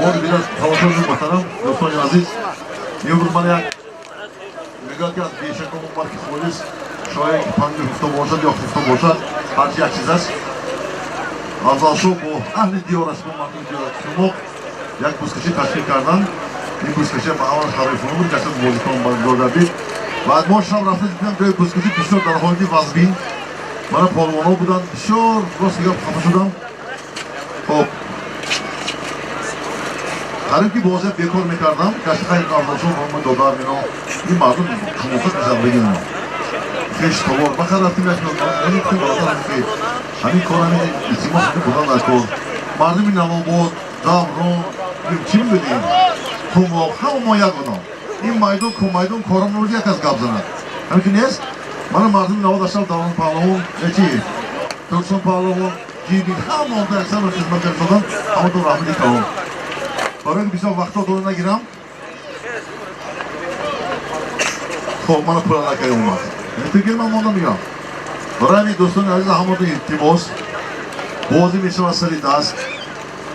Бори дигар тамошобини муҳтарам, дӯстони азиз, имрӯз ман як мегӯяд, ки аз бешаком марки холис, шояд ки панду хуфта бошад ё хуфта бошад, ҳарчи як чиз аст. Афзалшоҳ бо аҳли диёраш, бо мардуми диёраш Чумоқ як бузкашӣ ташкил карданд. Ин бузкашӣ ба аввал ҳарифона буд, гарчанд бозикон баргузор гардид. Баъд мо шаб рафта дидам, ҷои бузкашӣ бисёр дар ҳолати вазбин, мана полвонҳо буданд бисёр. Рост дигар хафа шудам. Хоб, қариб ки бозия бекор мекардам. Гарчи хайр, Афзалшоҳ мо додар мино, ин мардум ҳамоқат мешавад, бигирам хеш товор бахар рафтим, як гуфтем, бародар, ки ҳамин кор, ҳамин илтимос будан дар кор мардуми Навобод, Даврон, чӣ мегӯдем, Тумоқ, ҳама мо як одам. Ин майдон ку майдон корам як аз гап занад, ҳамин ки нест. Мана мардуми Навод, Ашраф Даврон паҳлавон, ячи Турксон паҳлавон, ҷиби ҳама онда яксар хизмат кардодан. Ҳаматон раҳмати калон. Барои ки бисёр вақтҳо дода нагирам. Хоб, мана пула накай омад, тегир ман монда мегирам. Барои ҳамин, дӯстони азиз, ҳаматон илтимос, бозӣ мешавад сари даст.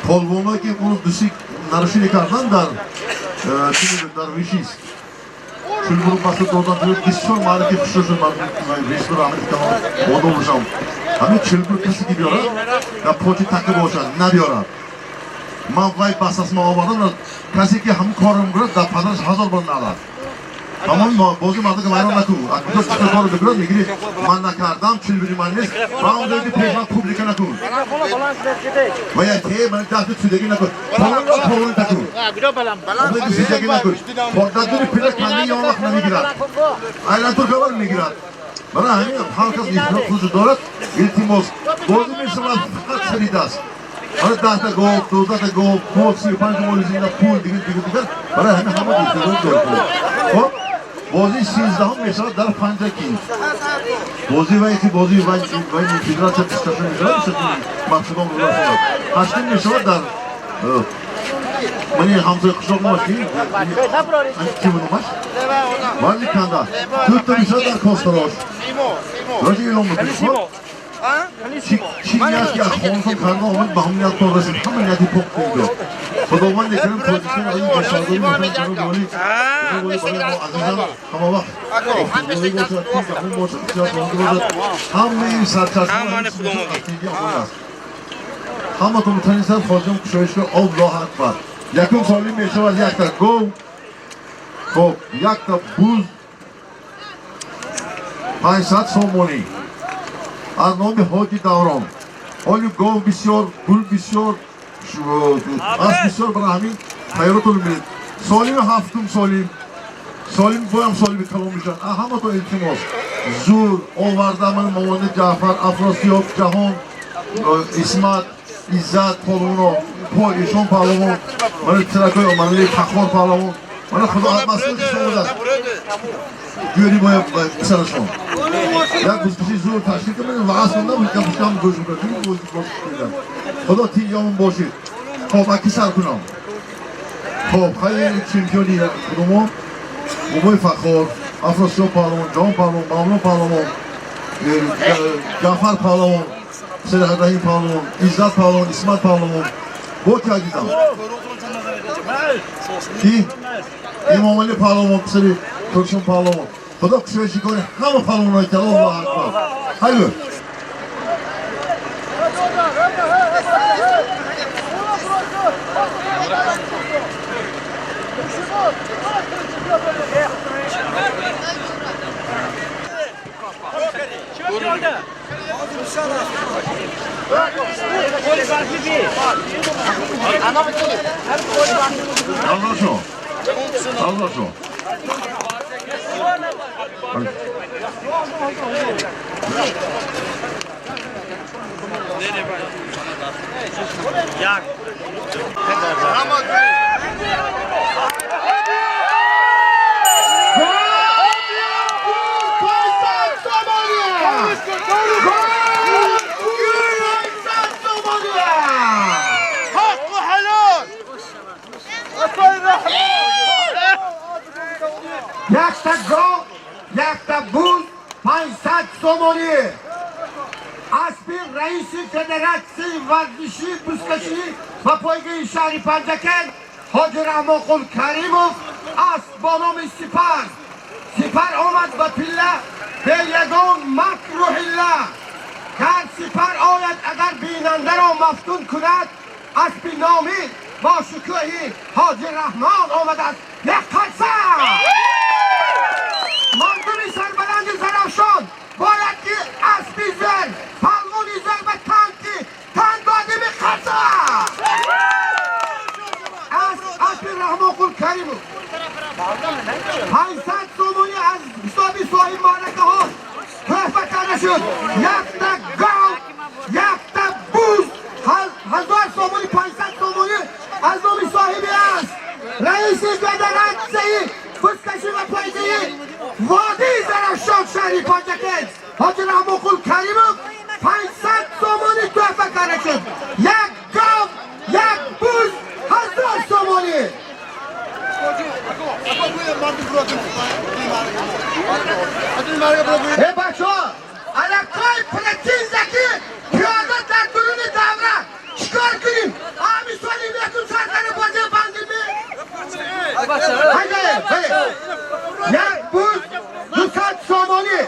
Полвоное ки он дуси нарушение кардан дар чӣ мегӯяд, дар вишист чулбуру баста додан, бисёр маъраки хушро шуд. Вишбур раҳмати калон одоб бошам. Ҳамин чилбур касе ки биёрад, дар почи тақа бошад, набиёрад. Ман вай басасма овардам, касе ки ҳамин корро мекунад, дар падараш ҳазор бор налад. Ҳамон бози мардука вайрон наку. Акуҷо чӣ корро мекунад, мегири, ман накардам, чилбури ман нест. Ва он ҷое ки пешман публика накун ва я те ман дасти судагӣ накун, полон такун, судагӣ накун. Дадури пила канди ён вақт намегирад, айлан туркавар мегирад. Барои ҳамин ҳар кас ихтиёр худашо дорад. Илтимос, бозӣ мешавад фақат сари даст. Барои 10-та гов, 12-та гов, мол, 35 моли зинда, пул, дигар, дигар, дигар. Барои ҳамин ҳама илтимос дорад. Хоб, бозии 13-ҳум мешавад дар Панҷакент. Бозӣ вай ки бозии вай федератсия 26 мешавад, мақсудон гузаштонад. Ҳаштум мешавад дар мани ҳамсоя қишлоқ номаш ки ки номаш варли канда, дута мешавад дар Косторош. Роҷи эълон мекунем. Хоб, чӣ ният ки аз хонатон карда омад, ба ҳамин ният расид, ҳама нияти пок кунед. Худованд карим Тоҷикистон аз ин бесардорӣ муҳтарам ҷаноби олӣ, барои мо азизам ҳама вақт бошад, ҷаҳон бошад, бошад, ҳамаи сарчашма аст. Ҳаматон мутанисад хоҷам кушоишро. Аллоҳ акбар! Якум солим мешавад якта гов, хоб, якта буз, 500 сомонӣ аз номи ҳоҷи Даврон. Ҳоли гов бисёр, гул бисёр, асп бисёр. Барои ҳамин тайёротон мебинед. Солими ҳафтум, солим, солим боям, солими калон мешавад. Ҳаматон илтимос, зур оварда. Ман мамони Ҷаъфар, Афросиёб, Ҷаҳон, Исмат, Иззат палвоно, ишон паҳлавон, мана тиракои манали Фахор паҳлавон, мана худо масъул шумодаст. Гӯри бояд писарашон як бузкаши зур ташкил кунад ва асло набуд ки бузкам гӯш мекунад. Худо тинҷамон бошид. Хоб, аки сар кунам. Хоб, хайр, чемпиони худумо бобои Фахор, Афросиёб паҳлавон, Ҷаҳон паҳлавон, Мавлон паҳлавон, Ҷаъфар паҳлавон, Раҳим паҳлавон, Иззат паҳлавон, Исмат паҳлавон, бо ки азизам ки Имомалӣ паҳлавон, писари Туркшон паҳлавон. Худо кушоиши кори ҳама паҳлавонои калон. Аллоҳ акбар! Хайр. Аллошо, Аллошо. Якта гов, якта буз, 500 сомонӣ. Аспи раиси федератсияи варзиши бузкашӣ ва пойгаи шаҳри Панҷакент Ҳоҷи Раҳмонқул Каримов аст бо номи Сипар. Сипар омад ба пилла бе ягон макру ҳилла. Гар Сипар ояд, агар бинандаро мафтун кунад, аспи номӣ бо шукӯҳи Ҳоҷи Раҳмон омадааст. Як қарса! Мардуми сарбаланди Зарафшон бояд ки аспи зер, палвони зер ба танки тан додими қарса! Аспи Раҳмонқул Каримов 500 сомонӣ аз ҳисоби соҳиби маъракаҳо тӯҳфа карда шуд. Якта гов, якта буз, 1000 сомонӣ, 500 сомонӣ аз номи соҳиби аст. Раиси федератсияи бузкашӣ ва пойгаи водии Зарафшон шаҳри Панҷакент Ҳоҷи Раҳмонқул Каримов 500 сомонӣ тӯҳфа карда шуд. Як гов, як буз, 1000 сомонӣ. Э бачаҳо, аллакай претензия ки пиёда дар дуруни давра чикор кунем? Ҳами соли якум сардани бозия бандими? Бале, бале. Як буз 200 сомонӣ.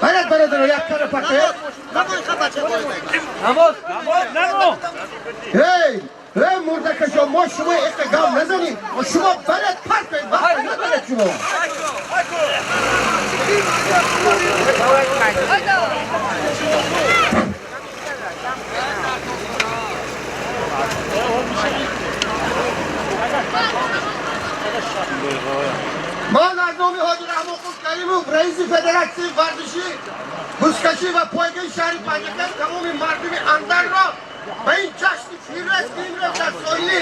Бале, бародаро, як кара пакет. Эй, эй мурдакашо, мо шумо иқа гап назанем. Шумо балед парк кунед, вақт надоред шумо. Ман аз номи Ҳоҷи Раҳмонқул Каримов, раиси федератсияи варзиши бузкашӣ ва пойгаи шаҳри Панҷакент тамоми мардуми Андарро ба ин ҷашни фирӯз, ки имрӯз дар соҳили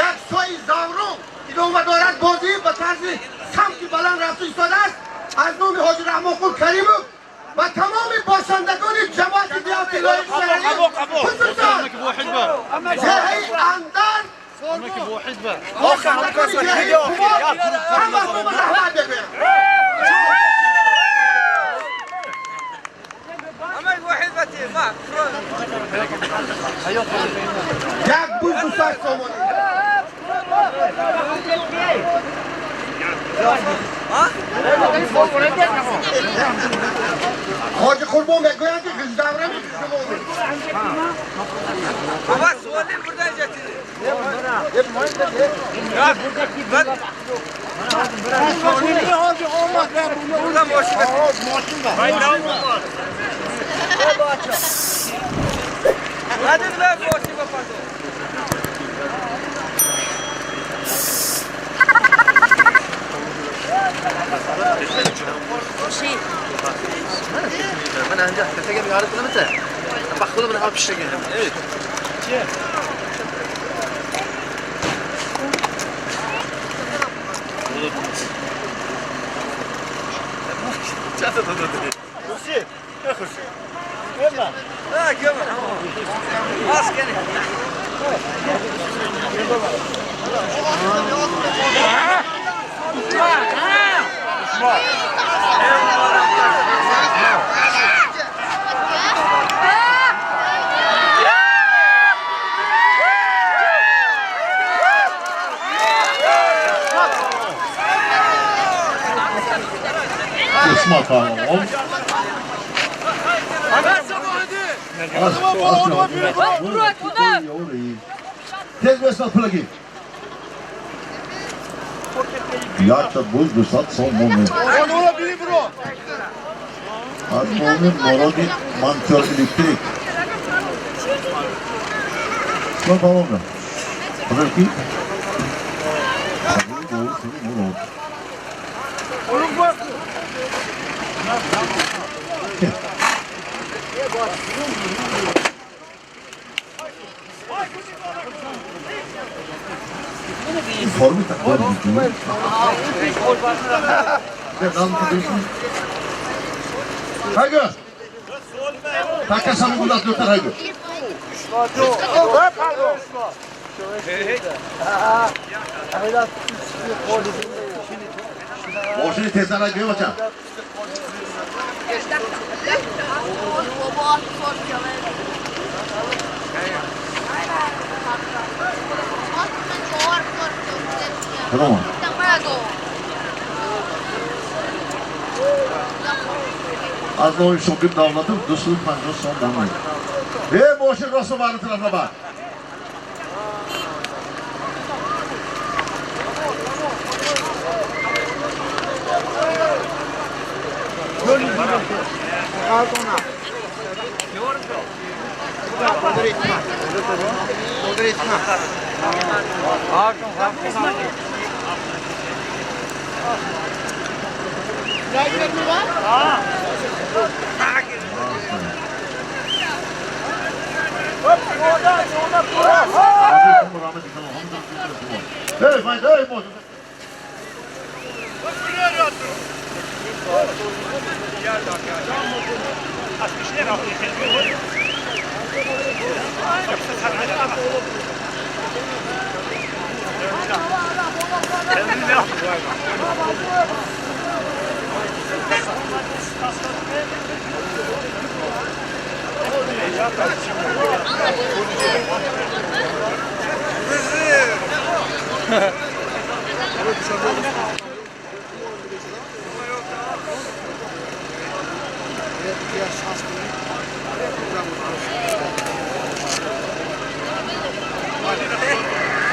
як сои Заврон идома дорад, бозӣ ба тарзи самти баланд рафту истодааст, аз номи Ҳоҷи Раҳмонқул Каримов ва тамоми бошандагони ҷамоати деҳоти Лоиқи Шаҳралӣ, хусусан деҳаи Андар, бошандагони деҳаи Қубод, ҳамаатонро раҳмат мегӯям. Як буз 200 сомонӣ. Ҳоҷи Қурбон мегӯянд ки ғиздавра шумо. Ismat Hanım. Tez besmat plagi. Якта буз 200 сомонӣ. Аз номи Муроди Мантёр Электрик. Исмат Палонга. Подожди. Мурод. Форми такой Haydi. Takasını burada dörter haydi. Boşunu tezden haydi bakalım. Кадом? Аз номи Шокир Давлатов 250 сом дамай. Э, мошин росту бари тарафа бар.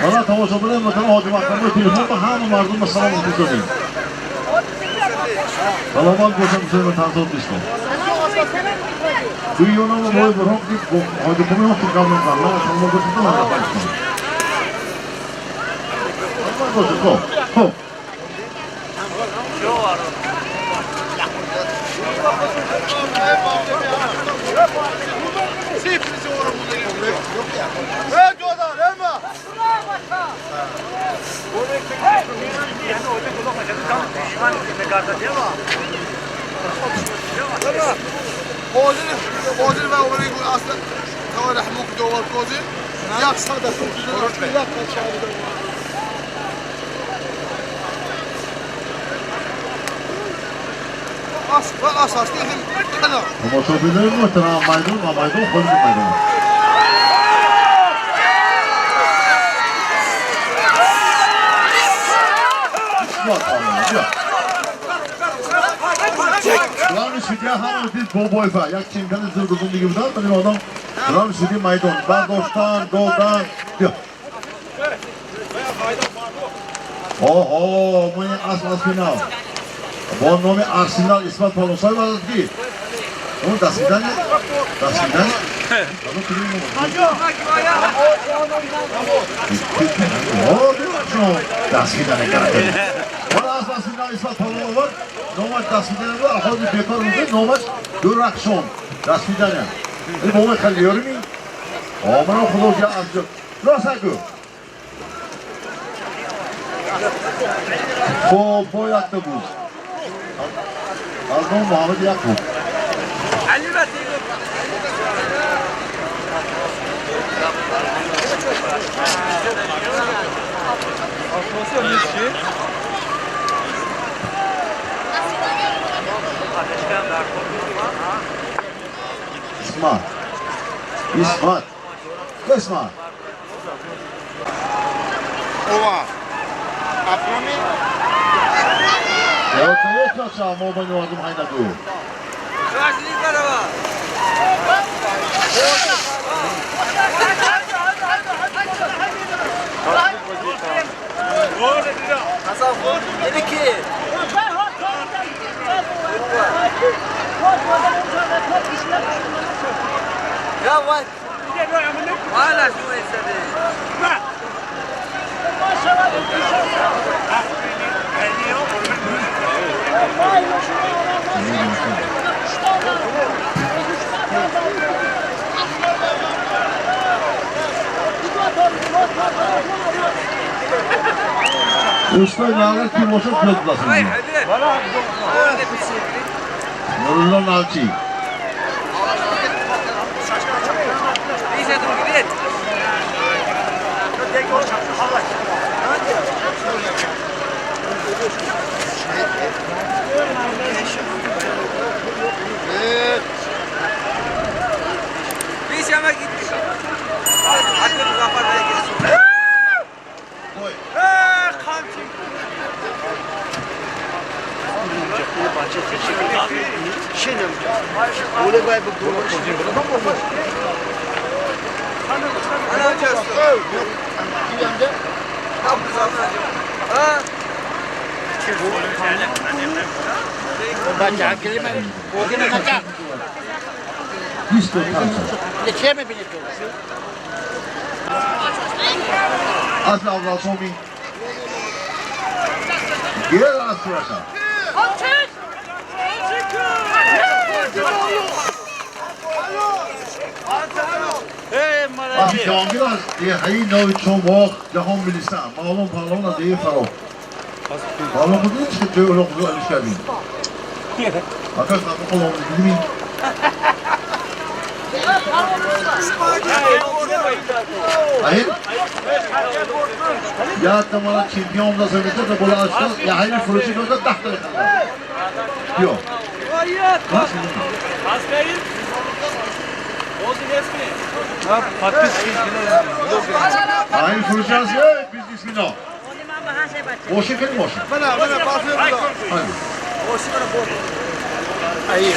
Мана тамошобинон муҳтарам Ҳоҷи Маҳкамои телефон ба ҳама мардум ба салом гузорем. Саломат бошанд дӯстони танзод дӯстон. Дуюнам бой бурҳон ки Ҳоҷи Қумӣ ҳам гап мезанад. Ман саломат бошед ман рафтам. Саломат бошед. Хуб. Хуб. Тамошобинони муҳтарам майдон ва майдон холиди майдон. Главный судья ҳамаро дид Бобоева, як чемпиони зиргузундагӣ будан, ин одам главный судья майдон. Бардоштан, додан. Биё. Оҳо, мо ин асл аз финал. Бо номи Арсенал Исмат Полосаев аст ки он до свидания, до свидания. До свидания, карате. Ҳола асл аз финал Исмат Полосаев номаш до свидания буд, ҳозир бекор буда, номаш Дурахшон. До свидания. Ин бобои хеле ёрими? Омарам худо ҷа аз ҷо. Рост гӯ. Хоб, бо якта буд. Аз ном Муҳаммад Яқуб. Исмат. Исмат. Исмат. Ова. Апроми. Ustoy nalgar kim bo'lsa ko'z bilasin. Nurullo Nalchi. اصل اول گیر از تو جهانگیر از دهه‌ی نو چون جهان میلیسن معلوم پهلوان از دهه فرا پهلوان خود نیست که جای اولاق رو علیش کردیم آکاش نمو خود آمده دیدیم Hayır. Ya tamam çempion da söylese de bola açtı. Ya hayır fırışı gördü tahtaya kaldı. Yok. Hayır fırışı az biz bismillah. Boşu kim boşu? Bana basıyorum. Hayır. Boşu bana boşu. Hayır.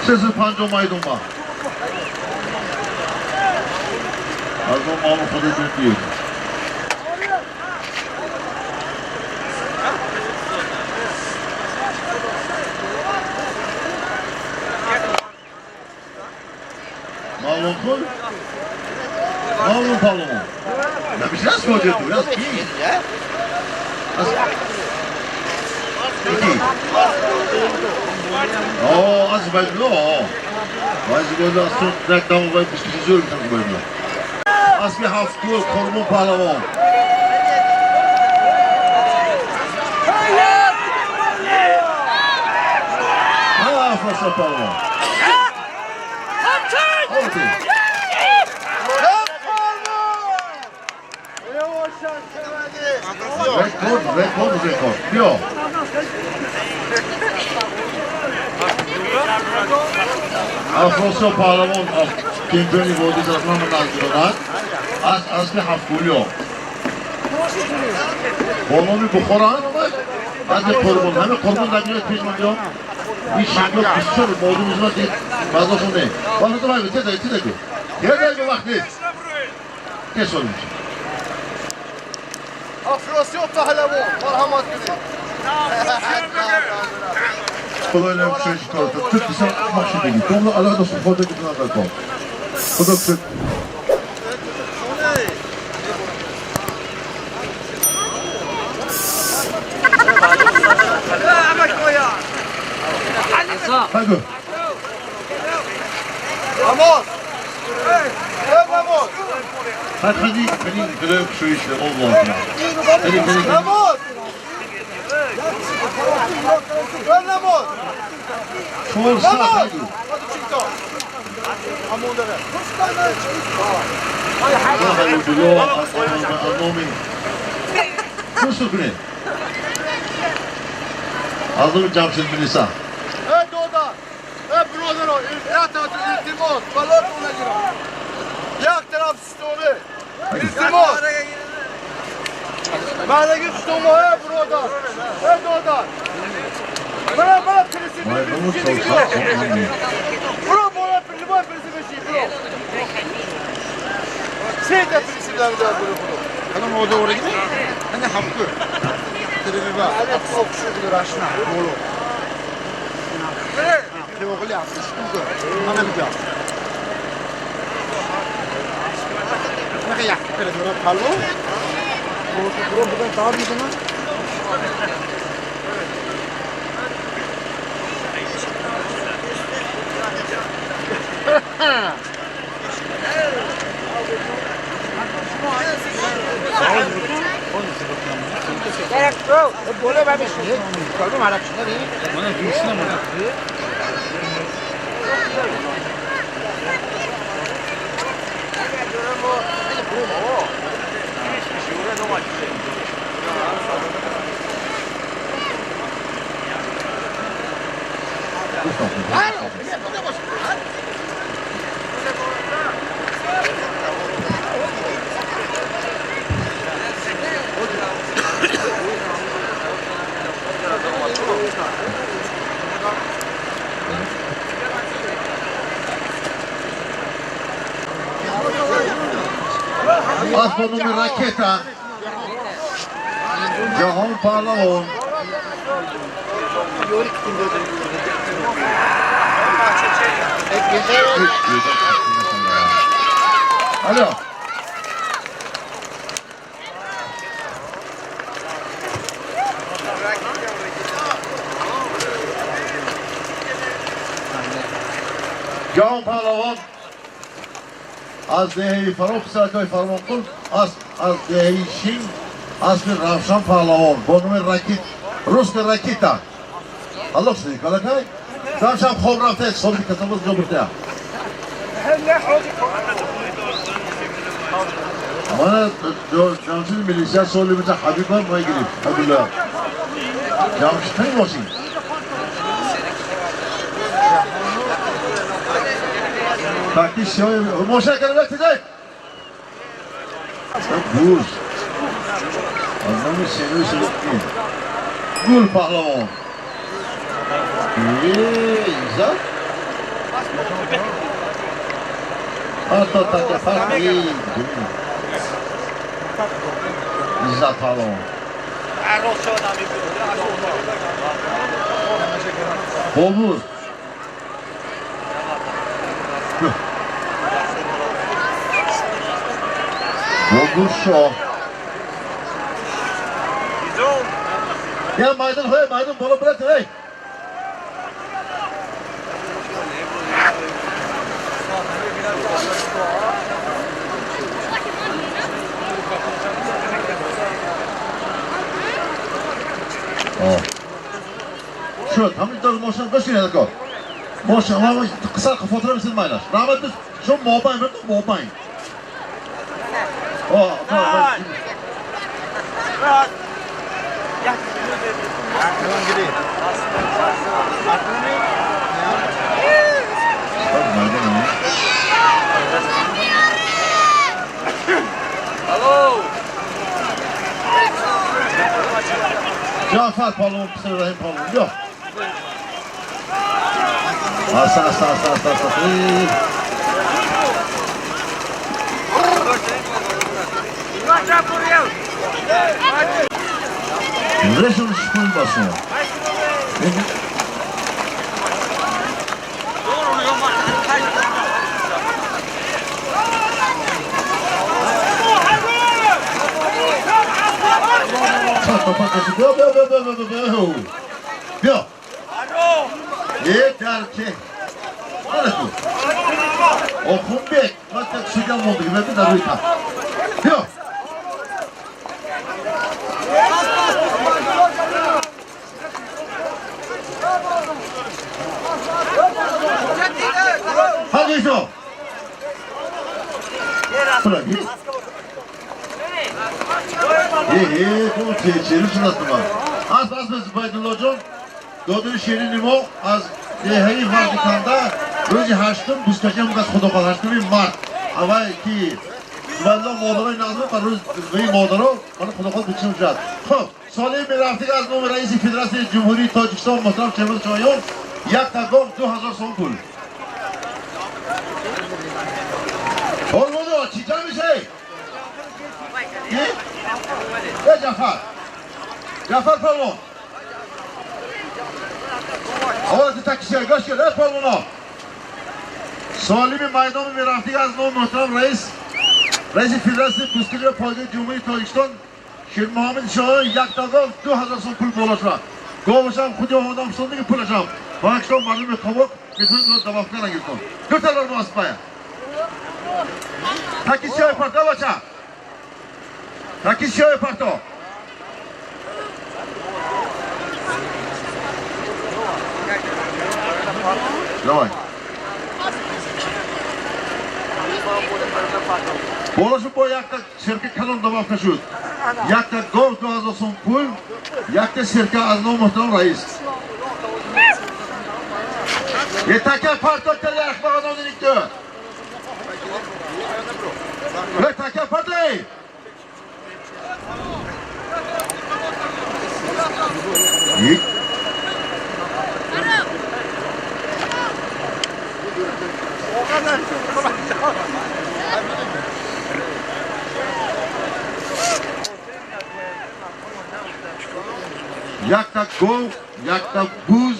سه پنجم مایدون با از اون مام خودتون دید معلوم کن معلوم پالمون نمیشه از کجا دور از کی؟ از کی؟ آه از بجلا از بجلا از تو رقم و بیست زور میتونم بجلا از که هفت گل قربون پهلوان هفت پهلوان رکورد بیا افراسیاب پهلوان از چمپیونی وادی زرفران نزدیک از اصل هفت گلی ها با نام بخارا هم از قربان همه قربان در میاد پیش من بیام این شکل بسیار مادو میزنه دید مزاشون نه وقت تو باید تیز تیز گو تیز گو وقت نیست تیز سال میشه افراسیاب پهلوان مرحمت کنید خدای نمیشه چیکار تو تو بسیار احمق شدگی تو هم علاقه داشت خود که تو کن خدا کشید بگو نماز نماز خیلی خیلی خدای کشویش الله خیلی خیلی نماز نماز فرصت بگو از نام جمشید میلیسا ای دودا ای برادرها التماس بلاتون نگیرم یک طرف ستونه التماس مهلگی ستونه ای برادر ای دودا برا برا پرسی برا برا برا پرسی بشی برا سه تا پرسی بدم برا برا Hanım o doğru gidiyor. Hani hakkı. Telefon var. Bolo. Teoğlu yaptı. Ana bir daha. Ne yakı telefonu palo. Bro buradan daha bir zaman. Асп бо номи Ракета, Ҷаҳон Паҳлавон. Алло. Ҷаҳон Паҳлавон аз деҳаи Фароғ, писаракҳои Фармонқул, аз деҳаи Шин, аспи Равшан Паҳлавон бо номи Ракит, русский Ракита. Аллоҳ шудӣ, калакай? Равшан хоб рафта, соби касабоз ҷо бурда. Мана Ҷамшид милисия соли миса Ҳабиба май гирифт. Ҳабибулло. Ҷамшид кай мошин? Таки сиёҳи мошин карда тидай. Гуз. Аз номи Синои Синои. Гул Паҳлавон. Иззат. Ҳатто такафар Иззат Паҳлавон. Бобур. Бобур шоҳ. Я майдон, ҳей, майдон, боло бират, ҳей. Шуд, ҳамин дор мошин гӯш кунед ако. Мошин, ҳама қисар фотира мисил майлаш. Раҳмат биз, шумо мобайн, бирту мобайн. О, Ҷаъфар Паҳлавон, писари Раҳим Паҳлавон. Биё. Аста, аста, аста, аста, аста. Решон шпул басо. Биё, биё, биё, биё, биё, биё. Биё. Е, дарче. Мана ту. Охунбек, ман так шигам монди, ман дар рӯи тахт. Биё. Ҳаҷишо. Пураги. Е, ту чери шудаст ма. Аз аз Зубайдуллоҷон, додури ширини мо аз деҳаи Вардиканда рӯзи ҳаштум бузкашиам газ худохоҳ ҳаштуми март. Авай ки Зубайдулло модарои назм ба рӯзи модаро мана худохоҳ бучим шуд. Хуб, соли мерафтига аз номи раиси Федератсияи Ҷумҳурии Тоҷикистон муҳтарам Темур Шоҳиён як тагом 2000 сом пул. Ҳолмоно чӣ ҷамъ мешавӣ? Э, Ҷафар. Ҷафар Палвон. Аввал таксия гӯш кун, э Палвоно. Солими майдони мерафтига аз номи муҳтарам раиси Федератсияи бузкашӣ ва пойгаи Ҷумҳурии Тоҷикистон Ширмуҳаммад Шоҳиён як тагом 2000 сом пул боло шуд. Говашам худи одам фисондиги пулашам. Бахшо мардуми Қовоқ Метавонед добавка нагиртон. Ду талор моаспая. Таки сиёи парто бача. Таки сиёи парто. Давай. Болашу бо якта ширка калон добавка шуд. Якта гов 2000 сом пул, якта ширка аз ном муҳтарам раис. Е така парто тели ахмағанон никту. Е така парто. Якта гов, якта буз,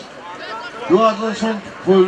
2000 сом пул.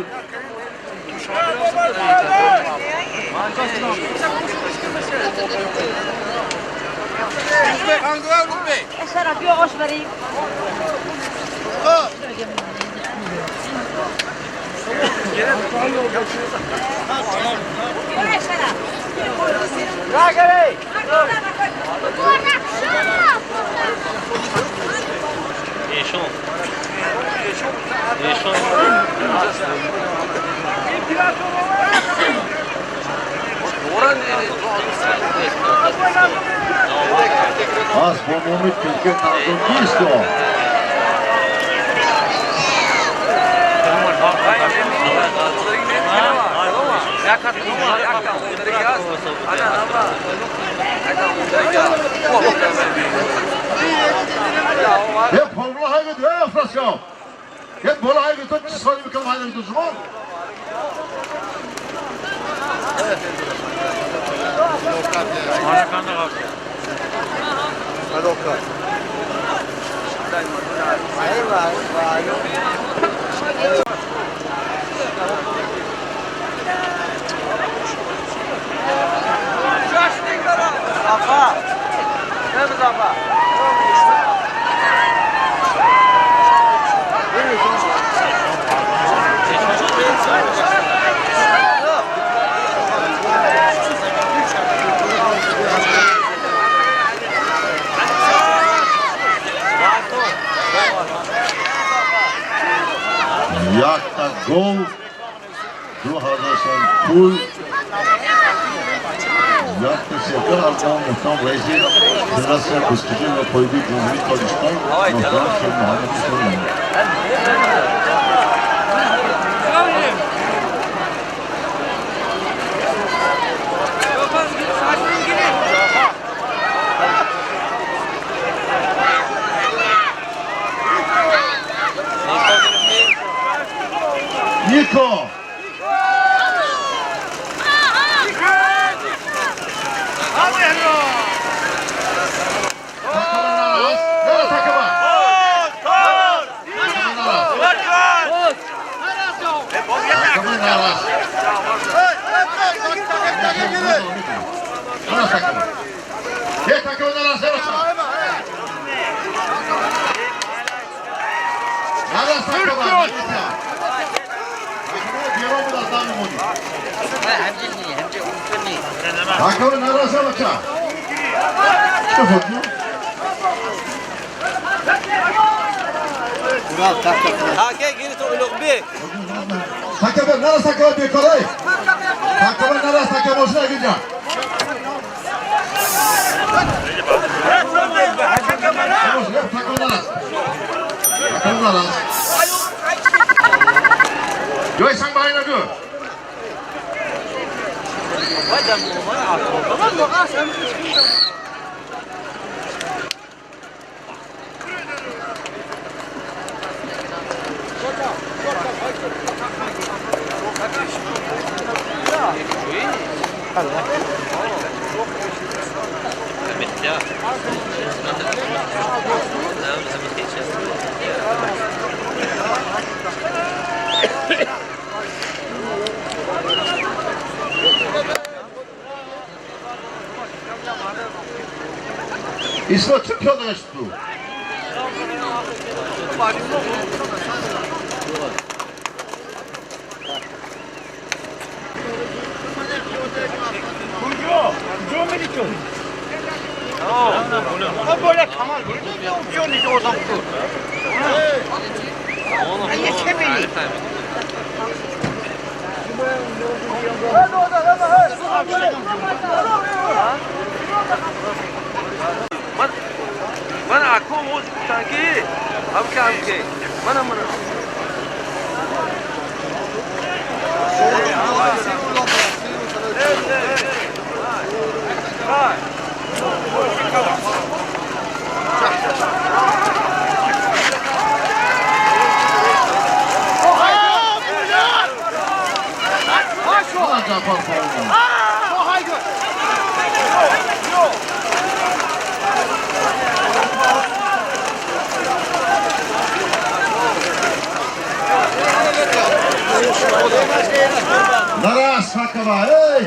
Аз бо номи Тилке Назонисто. Е, полла хайгет, е, Афрасиаб. Е, бола хайгет, то чи соли бикам хайгет шумо? Якта гол, 2000 сом пул, якта ширка аз ном муҳтарам раиси Федератсияи гӯштикӣ ва пойгоҳи Ҷумҳурии Тоҷикистон муҳтарам Шермуҳаммад Исроилов. Нико! Исо чӣ пиёда гашт ту? من اکو موز گفتن که هم که هم که منم منم Naras takava, ey!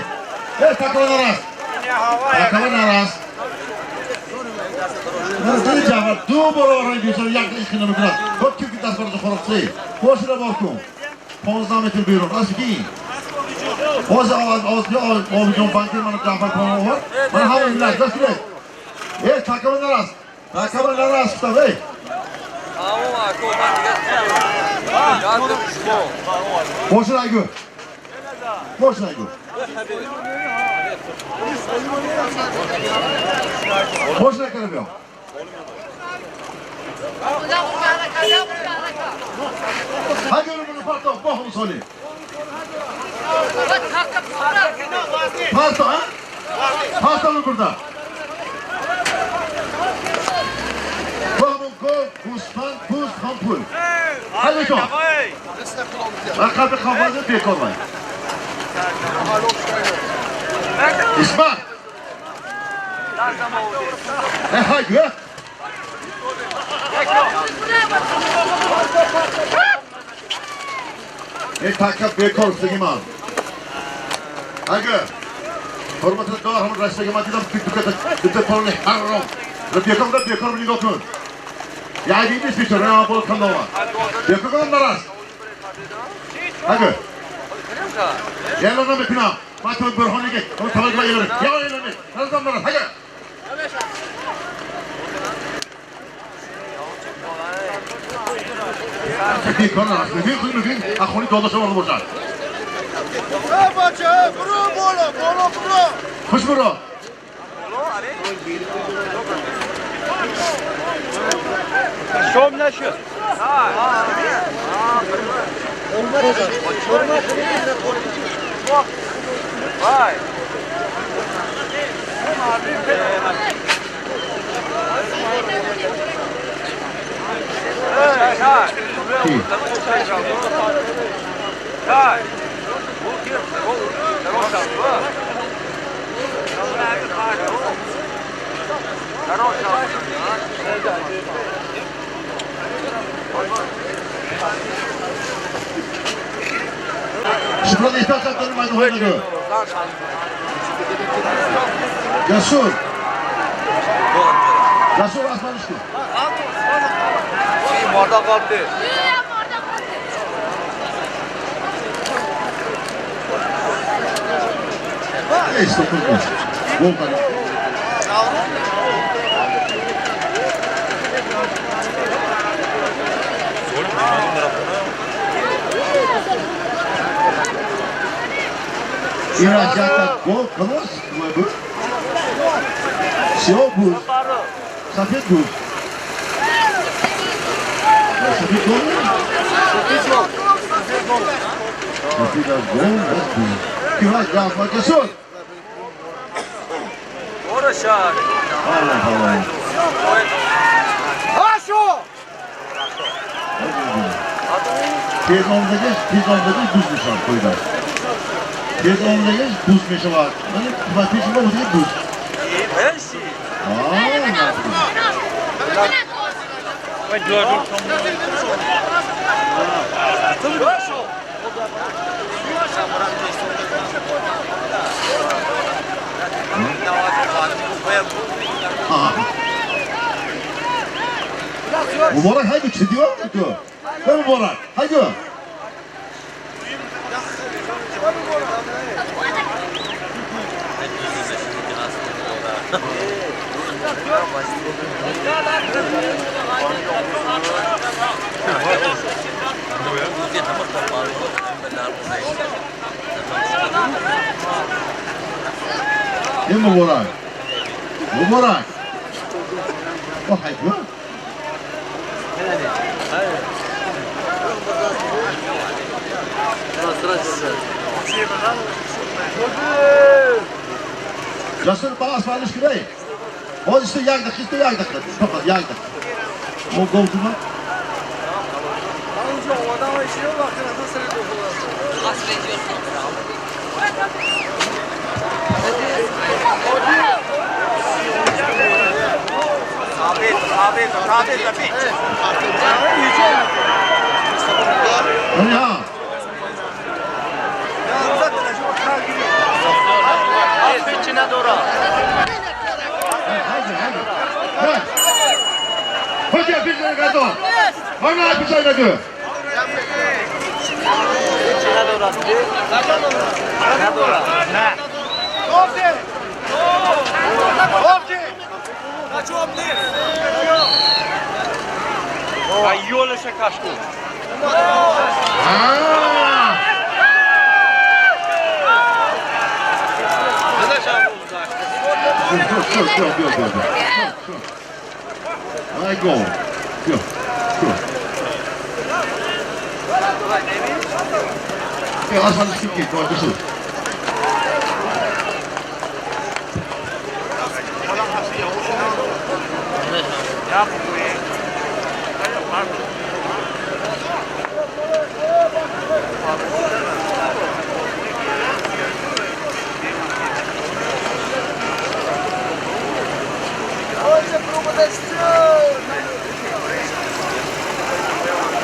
Ey takava naras! Takava naras! Naras Jafar ду бор ранг бисёр як ихина мекунад. Хоб ки даст барои хӯрокчӣ. Бошира бор кун. 15 метр берун. Аз ки? Боз овоз овоз обиҷон банки ман Ҷафар паҳлавон овард. Ман ҳама миллат даст гиред. Ey takava naras! Takava naras гуфтам, ey! Бошира айгу. Бошира айгу. Бошира кара биё. Hadi bunu parto, bohum soli. Parto ha? Parto mı burada? Bohum gol, Gusman, Buz, Hampul. Hadi çok. Rakabı kafası bir kolay. İsmail. Haydi ha. یک تکه بیکار رستگی من اگه حرمت دار همون رستگی من دیدم دوتا پارون حرام را بیکار را بیکار رو نگاه کن یعنی نیست بیچاره نه باز کن دوما بیکار کنم نرست اگه اعلان نمیکنم من تو برهانی که اون توجه باید یا اعلان نرستم نرست اگه بیکار نرست میگیم خودی میگیم از خونی داداش وارد باشد بچه برو بالا بالا برو خوش برو شام نشد شکران احتاج داریم از اون نگو جسور جسور آسمانش کن مردا قلبی Neyse dokunmuş. Volkan. İhracata gol kalos bu. Siyah buz. Safet buz. Safet gol mu? Safet gol buz. İhracat cesur. Allah Allah. Haşo! Tez omdagich buz мешавад қоида. Тез омдагиш буз мешавад. Мани пеши мо будаги буз. Муборак ҳайгу чӣ дивар ту? Эй Муборак, ҳайгу. این مبارک مبارک او حیوان جسور باز ورزش کنی باز است یک دقیقه است یک دقیقه فقط یک دقیقه ما گفتم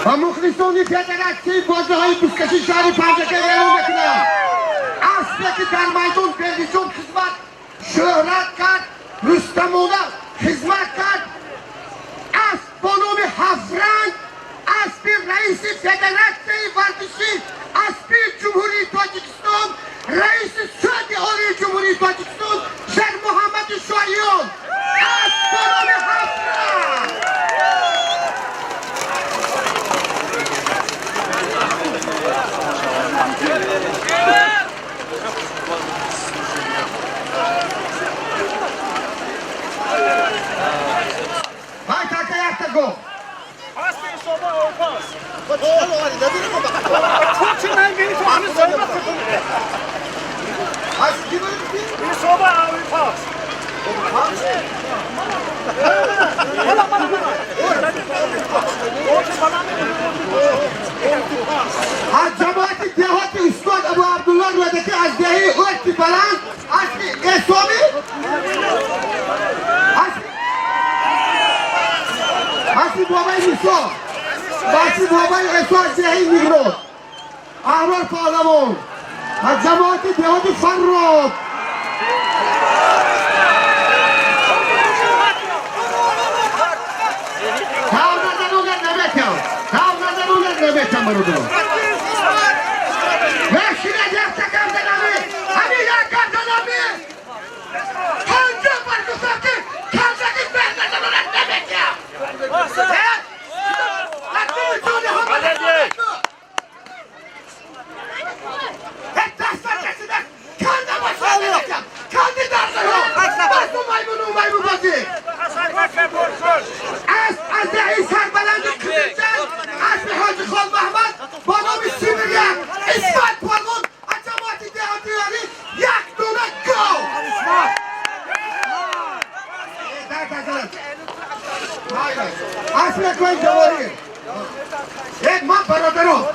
و مخلصانی فدراسیون بازی‌های بوزکشی شهر پنجکه اعلام می‌کنم اصلی که در میدان بلژیک خدمت شهرت کرد رستمانه خدمت کرد اسب با نام هفت رنگ اسب رئیس فدراسیون ورزشی اسب جمهوری تاجیکستان رئیس سود عالی جمهوری تاجیکستان شیر محمد شایان اسب با نام هفت رنگ. از جماعت دهات استاد ابو عبدالله رودکی از دهه ارتی بلند از اسامی از بابای موسی بچی بابای عیسی از دهه میگرد احرار پهلوان از جماعت دهات فراد نمیتم برادران نشینه یک تکم زنمی همین یک کم زنمی پنجاه بار گفتم که کمزگی برنزنونت نمیتیم از دهی سربلند کلیجن اسب حاجی خان محمد با نام سیبریک اسفند پالون از جماعت دهاتی یک دونه گاو. اسب کوی جواهر یک ما برادران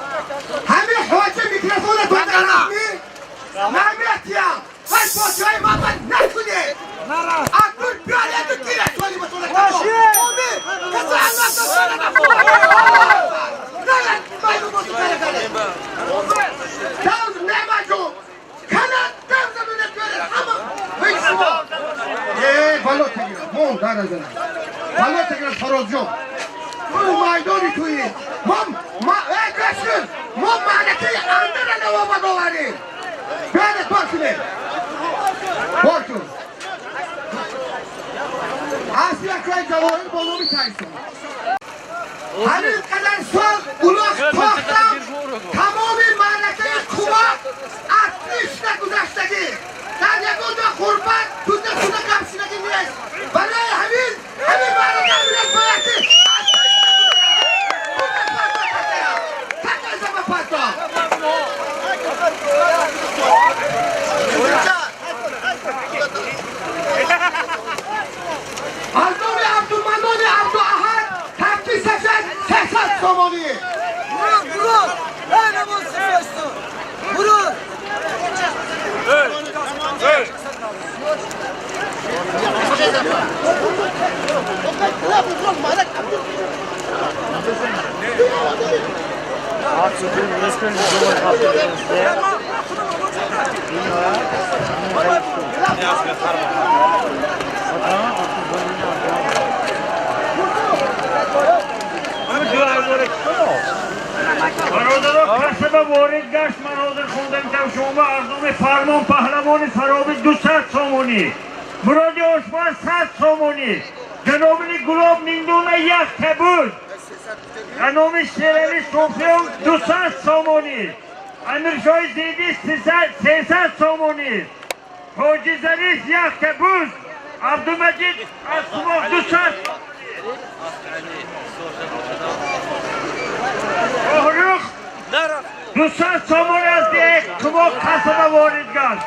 همه حاجی میکروفون تو درمی نمیتیم هر پاچای ما نکنه اکبر بیاره تو گیره تولی بتونه امید کسی الله تعالی نه نه داوز نعمتو کلا داوز من بیاره همه ویسوا ای بالا تگیره مون در ازنه بالا تگیره فراز جون تو میدانی تویی ما ما ای گشن ما معنی اندر نوابا دواریم بیاره بارکنه بارکن اصلی Ҷавоҳир бо номи Тайсон. Ҳамин қадар сол улоқ тохтам, тамоми маъракаи Қувват отлично гузаштагӣ. Дар ягон ҷо ғурбат, туда туда гапшидагӣ нест. Барои ҳамин маърака имрӯз бояд ки отлично гузарад. Туда парто такая. Такая зама парто. Аз номи Абдуманони Абдуаҳад таки сафед 300 сомонӣ. Vurun vurun. Öyle vursun vursun. Vurun. Бародаро, касаба ворид гашт. Ман ҳозир хондам там шумо аз номи Фармон Паҳлавони Фароби 200 сомонӣ, Муроди Ошпаз 100 сомонӣ, ҷанобини Гулоб Ниндуна як табуз, ҷаноби Шерали Софиён 200 сомонӣ, Амиршоҳи Зиди 300 сомонӣ, Ҳоҷи Зариф як табуз, Абдумаҷид аз Қумоқ 200 Шоҳрух 200 сомонӣ аз деҳ Қумоқ касаба ворид гашт.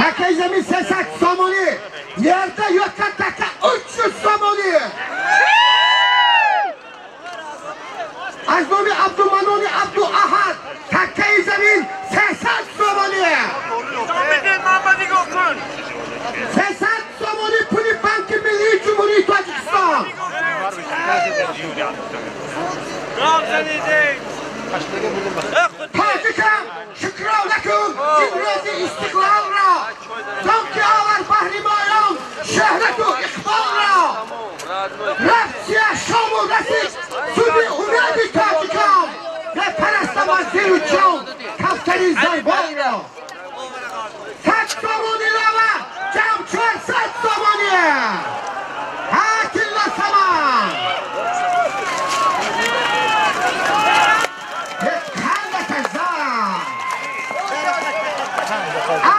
Такаи замин 300 сомонӣ. Yerda yotgan taka 300 сомонӣ. Аз номи Абдуманони Абдуаҳад такаи замин 300 сомонӣ. 300 сомонӣ пули Банки Миллии Ҷумҳурии Тоҷикистон. Тоҷикам, шукрона кун имрӯзи истиқлолро, то ки овар баҳри моён шӯҳрату иқболро. Рафт сия шому расид суди умеди тоҷикон, бепарастам аз дилу ҷон кафтари зарбонро. 100 сомон илова ҷамъ 400 сомонӣ. Ҳа тилла саман.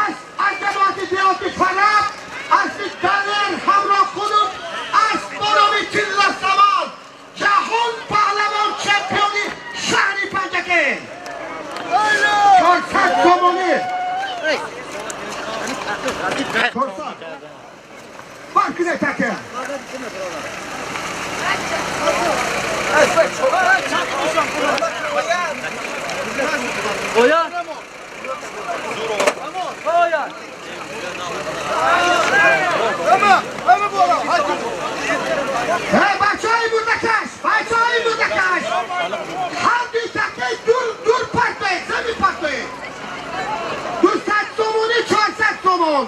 Аз ҷамоати деҳоти Фараб асли Далер ҳамроҳ худум асп бо номи Тилла Саман, ҷаҳон паҳлавон, чемпиони шаҳри Панҷакент. 400 сомонӣ. 400. Бар куне таке. Oya. Oya. Hey бачаҳои мурдакаш, бачаҳои мурдакаш, ҳарду такаи дур дур партоед, замин партоед. 200 сомонӣ, 400 сомон.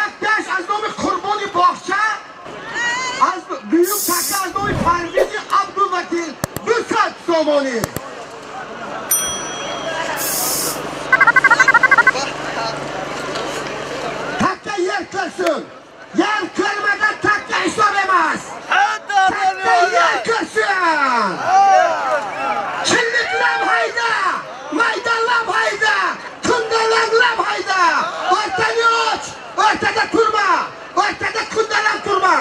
Як даш аз номи Қурбони Боғча, аз дуюм така аз номи Парвизи Абдувакил 200 сомонӣ. Takka yer körsün. Yer körmeden takka hisob emas. Takka yer körsün. Chilliklab hayda, maydonlab hayda, kundalanglab hayda. O'rtani och, o'rtada turma, o'rtada kundalang turma.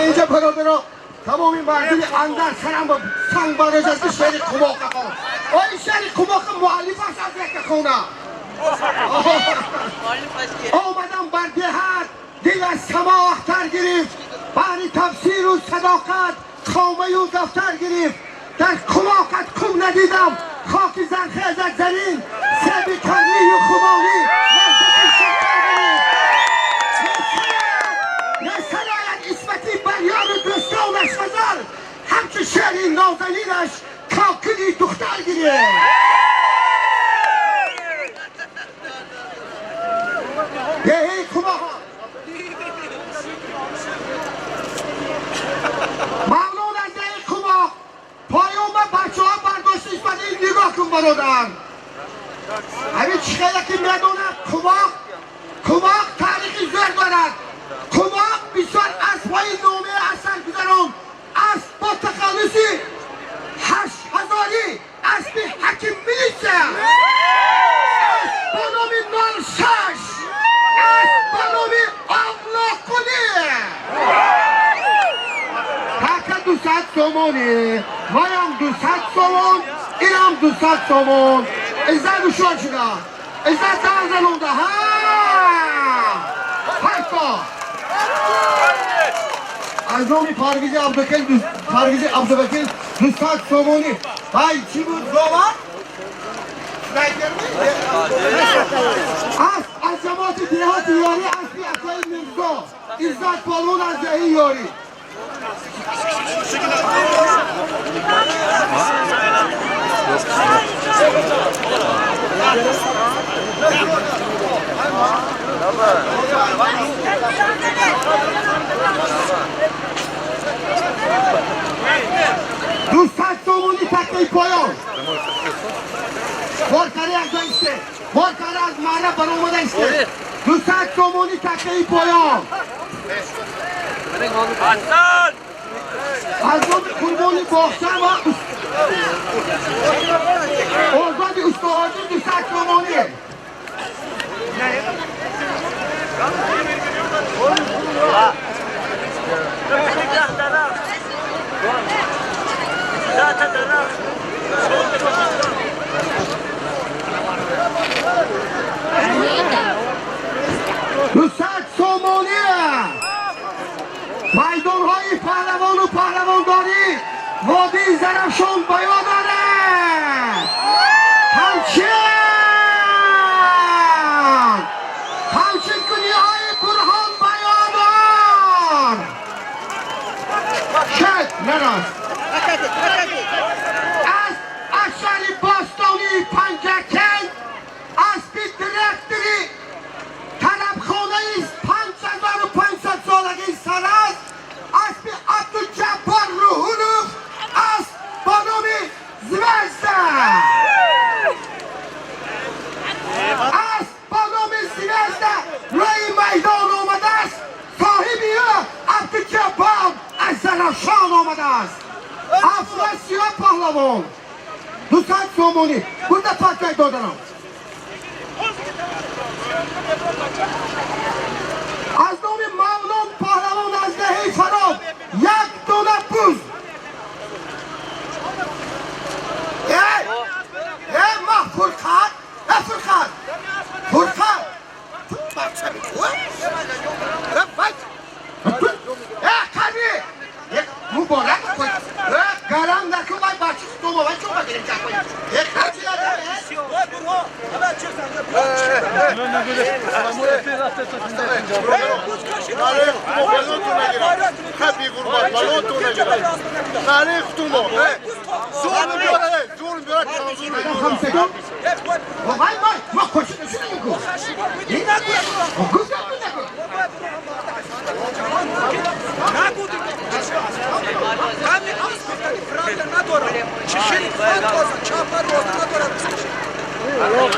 Инҷа бародаро, тамоми мардуми Андар сарам санг барозад ки шери Қумоқа хон. Ой, шери Қумоқа муаллиф аст аз яка хона. Омадам бар деҳат, дил аз само ахтар гирифт, баҳри тафсиру садоқат хомаю дафтар гирифт. Дар Қумоқат кум надидам, хоки зархезат зарин, себи карлию хуморӣ лаззати шакар гирифт. Несарояд исмати барёну дӯстонаш ғазал, ҳамчу шеъри нозанинаш кокили духтар гирифт. Бародар, ҳамин чӣ хеле ки медонад, Кумоқ, Кумоқ таърихи зӯр дорад. Кумоқ бисёр аспҳои номӣ аз сар гузаронд. Асп бо тахаллуси ҳаштҳазорӣ, аспи ҳаким милитсия, асп бо номи 06, асп бо номи Авлоқулӣ. Така 200 сомонӣ, ваям 200 сомон, инам 200 сомон. Иззат ушор шуда, Иззат дар занонда. Ҳа, ҳашто аз номи Парвизи Абдукел, Парвизи Абдувакил 200 сомонӣ. Вай, чӣ буд, говар? Асп аз ҷамоати деҳоти Ёрӣ, аспи акои Мирзо Иззат Полвон аз деҳи Ёрӣ. 200 сомонӣ, такаи поён. Боркари аз ҷо исте, боркари аз маҳра баромада исте. 200 сомонӣ, такаи поён. Аз номи Қурбони боғча ва Озоди Устоҳоҷӣ 200 сомонӣ. 200 сомонӣ. Майдонҳои паҳлавону паҳлавондорӣ водии Зарафшон ба ёд дорад. Ҳамчин ҳамчинкуниҳои Бурҳон ба ёд дор. Шед нараст. Аз шаҳри бостонии Панҷакент, аспи директори тарабхонаи 5500 солагии Саразд, аспи Абдуҷаббор Руҳулов, асп бо номи Звезда, асп бо номи Звезда рӯи майдон омадааст. Соҳиби ӯ Абдуҷаббор аз Зарафшон омадааст. Афросиёб паҳлавон, 200 сомонӣ бурда пакай додарам. Аз номи Мавлон паҳлавон аз деҳаи Фароб як дона буз. Эй, эй, ма Фурқат, э, Фурқат, Фурқат, э, қаби муборак, э, гарам накун. Вай бачи хутома, вай чо багирем? Э, қачи. Вай, вай, ма қоши нашудем ку. Гуфтам наку.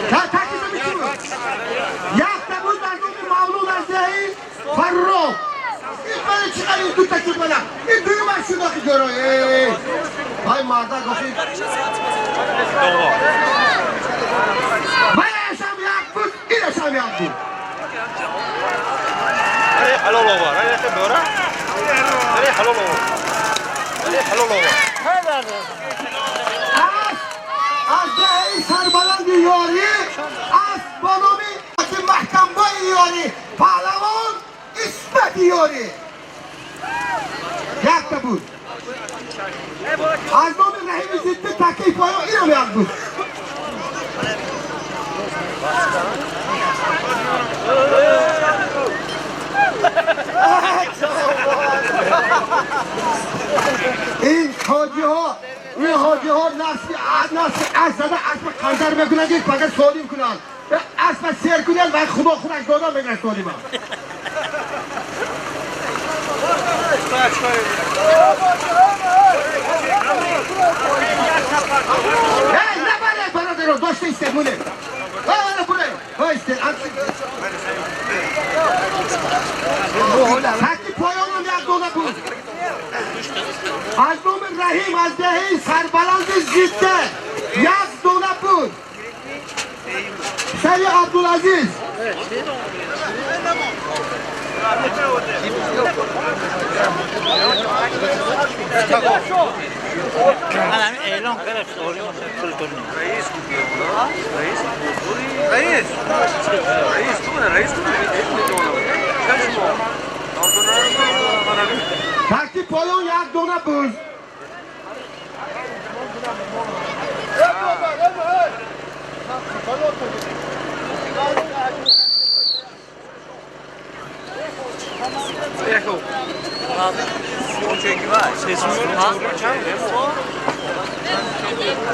Та якта буз аз номи Мавлуд аз деҳаи Фаррох. Ин бали чӣ қадр дута ки бала ин дуюмаш шуд охи ҷоро. Вай, мардак охи. Вайашам як буз, инашам як буз. Halol over. Halol over. Halol over. Аз деҳаи сарбаланди Ёрӣ, аз бо номи Маҳкамбои Ёрӣ, паҳлавон Исмати Ёрӣ, якта буд. Аз номи Раҳими Зидди, такаи поён, инам як буд. Ин ҳоҷиҳо, ин ҳоҷиҳо насли насли асп зада, аспа қандар мекунанд, фақат солим кунанд, аспа сер кунанд ва худо худаш дода мегирад солима. Эй, набаред, бародар. Истед, монед. Ана бурай. Истед. Таки поёнам як дона буд. Аз номи Раҳим аз деҳаи сарбаланди Зидда як дона буд. Сари Абдулазиз. Таки поён як дона буд.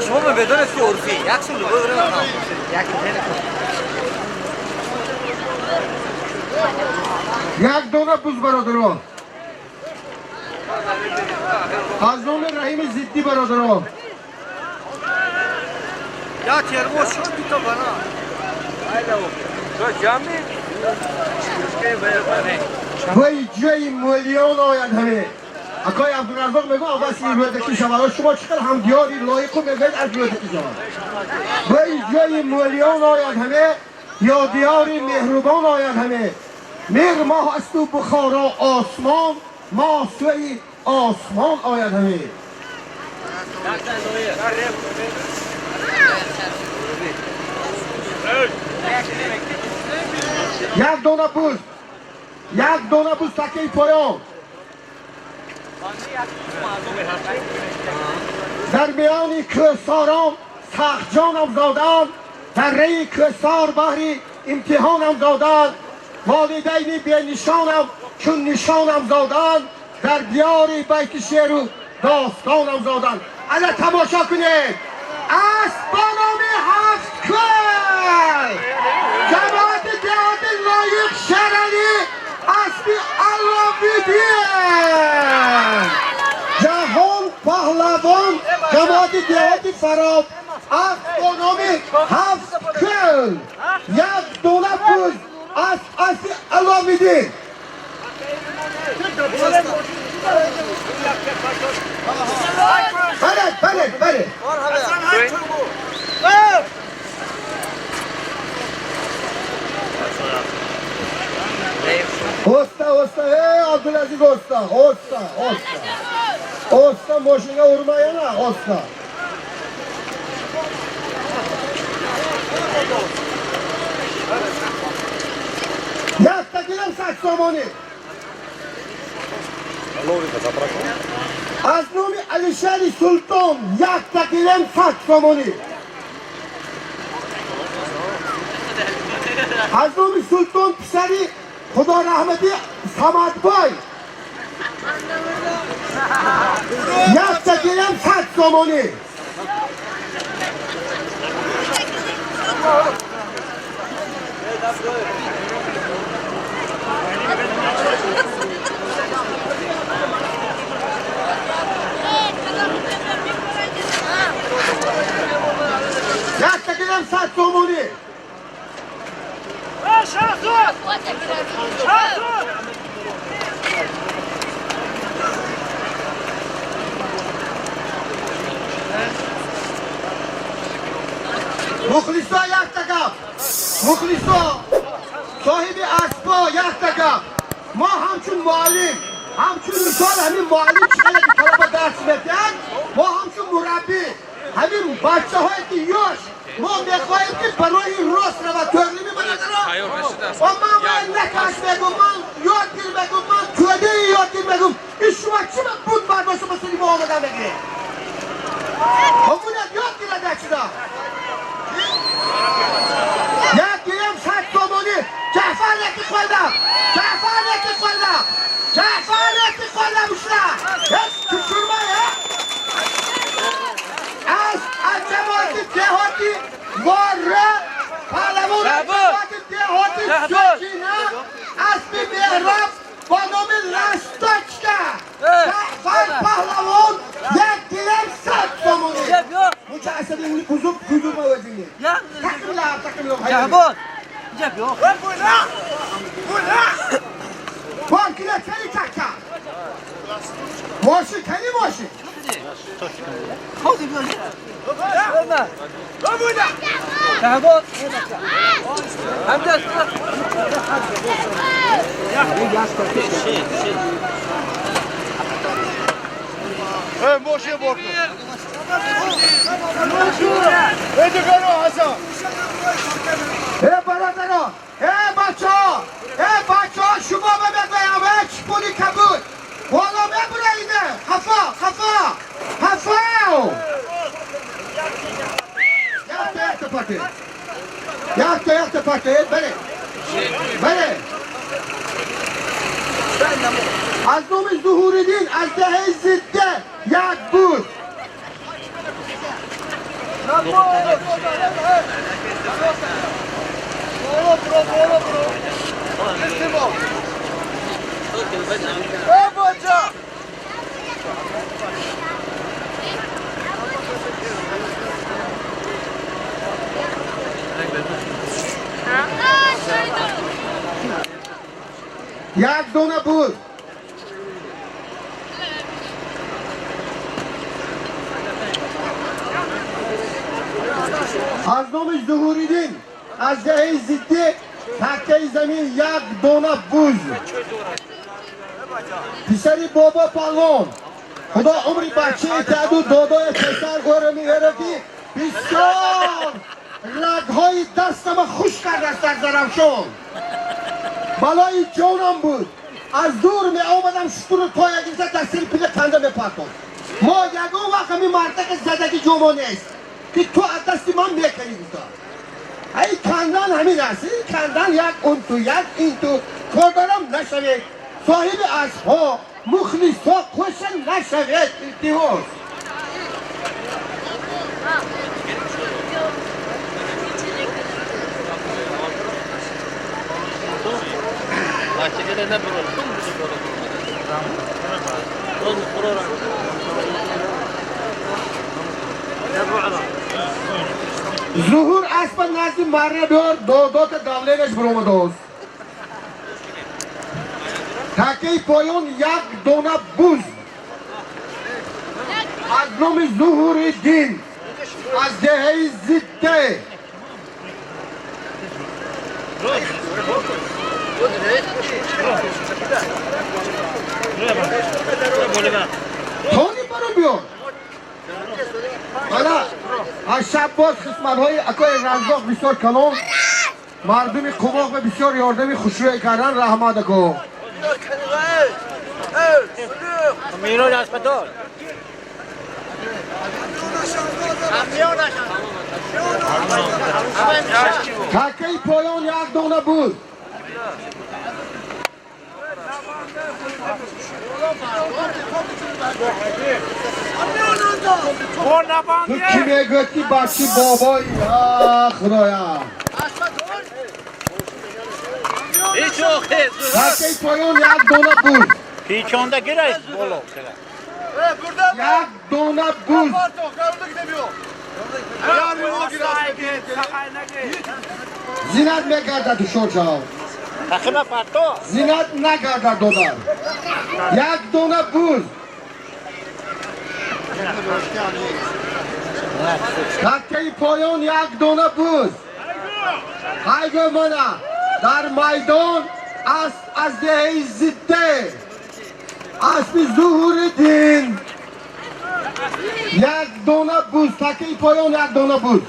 شما به بدون عرفی یک سال як дона буз бародарон. Аз номи Раҳими Зиддӣ бародарон. Я термос шуд то бана. Вай ҷои миллион ояд ҳаме. Акои Абдураззоқ мегӯ аввал рӯдакӣ шавад. Шумо чӣ қадр ҳамдиёри лоиқу мегӯед аз рӯдакӣ шавад. Вай ҷои миллион ояд ҳаме, ё диёри меҳрубон ояд ҳаме. Меҳр моҳ асту Бухоро осмон, моҳ сӯи осмон ояд ҳаме. Як дона буз, як дона буз такаи поён. Дар миёни кӯҳсорон сахтҷонам зоданд, дар раи кӯҳсор баҳри имтиҳонам зоданд, волидайни бенишонам чун нишонам зоданд, дар диёри байти шеъру достонам зоданд. Ана тамошо кунед, асп ба номи ҳафт кӯл, ҷамоати деҳоти Лоиқ Шералӣ, аспи Алловиддин, Ҷаҳон паҳлавон, ҷамоати деҳоти Фароб, асп бо номи ҳафт кӯл, як дона буз, асп аспи Алловиддин. Бале, бале, бале. Оста, оста, эй, Абдулазиз, оста, оста, оста. Оста, мошинга урмаяна, оста. Якта гирам 100 сомонӣ. Аз номи Алишери Султон якта гирам 100 сомонӣ. Аз номи Султон писари Худо раҳмати Самадбой якта гирам 100 сомонӣ. Якта гирам 100 сомонӣ. Мухлисо якта гап, мухлисо соҳиби аспо якта гап. Мо ҳамчун муаллим, ҳамчун мисол ҳамин муаллим чӣ қадар ки талаба дарс медиҳад, мо ҳамчун мураббӣ ҳамин бачаҳое ки ёш, мо мехоҳем ки барои рост равад. Тӯғрими бародаро? О ман вай накаш мегум, ман ёд гир мегум, ман тӯдаи ёд гир мегум. Ин шумо чӣ буд бардошта ба сӯи мо омада мегиред? Ҳамунат ёд гирад як чиза. Як гирем 100 сомонӣ. Ҷаъфар яки қойлаб, Ҷаъфар яки қойлаб, Ҷаъфар яки қойлаб ушла. Ҳеч tushirmay, ha? Аз ҷамоати деҳоти Ворра, паҳлавон ҷамоати деҳоти Сочина, аспи Меҳроб бо номи Ласточка, Ҷаъфар паҳлавон, як гирем 100 сомонӣ. Муча асаби ули бузург Ya. Şahbaz. Cep yok. Bankine keli takka. Moşi keli moşi. Hadi bir. Ömer. Şahbaz. Hamza. Hey, moşi bordu. Ey برادران، ای بچه ها، ای بچه ها، شما بگویم ای چپولی کبود والا ببرایده خفا خفا خفا یخته یخته پاته یخته یخته پاته بله بله از نام ظهوردین از دهه زده یک بود یک دونه بود. از نام ظهوریدین از دهه زده تکه زمین یک دونه بوز. پسری بابا پالون خدا عمری بچه تدو دادای پسر گوره میگره که بسیار رگهای دستم خوش کرد از در زرمشون بالای جانم بود. از دور می آمدم شطور تا یک گرفته دستیر پیله کنده می پرتون. ما یگان وقت همی مردک زدگی جمعه نیست که تو از دستی من میکنی گفتا. ای کندن همین است. این کندن یک اون تو یک این تو کاردارم نشوید. صاحب اسبها مخلص ها خوش نشوید. التیوز ظهور اسب نزد مره بیار دو تا دولینش برومدوز تکه پایان یک دونه بوز از نام ظهور دین از دهه زده تونی برو بیار. حالا از شب باز قسمت های اکای رزاق بسیار کلان مردم قواق به بسیار یاردمی خوشروی کردن رحمت اکو تکه پایان یک دونه بود. تو کی میگویی بچه بابایی؟ آه خدایا. تکه پایان یک دونه بود. پیچانده گرفت بالا. یک دونه بود. زینت میگردد شوشا. زینت نگردد دادر. یک دونه بود. تکه پایان یک دونه بود. هایگو مانا در میدان از دهه زده اسب ظهور دین یک دونه بود. تکه پایان یک دونه بود.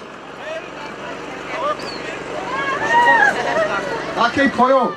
تکه پایان.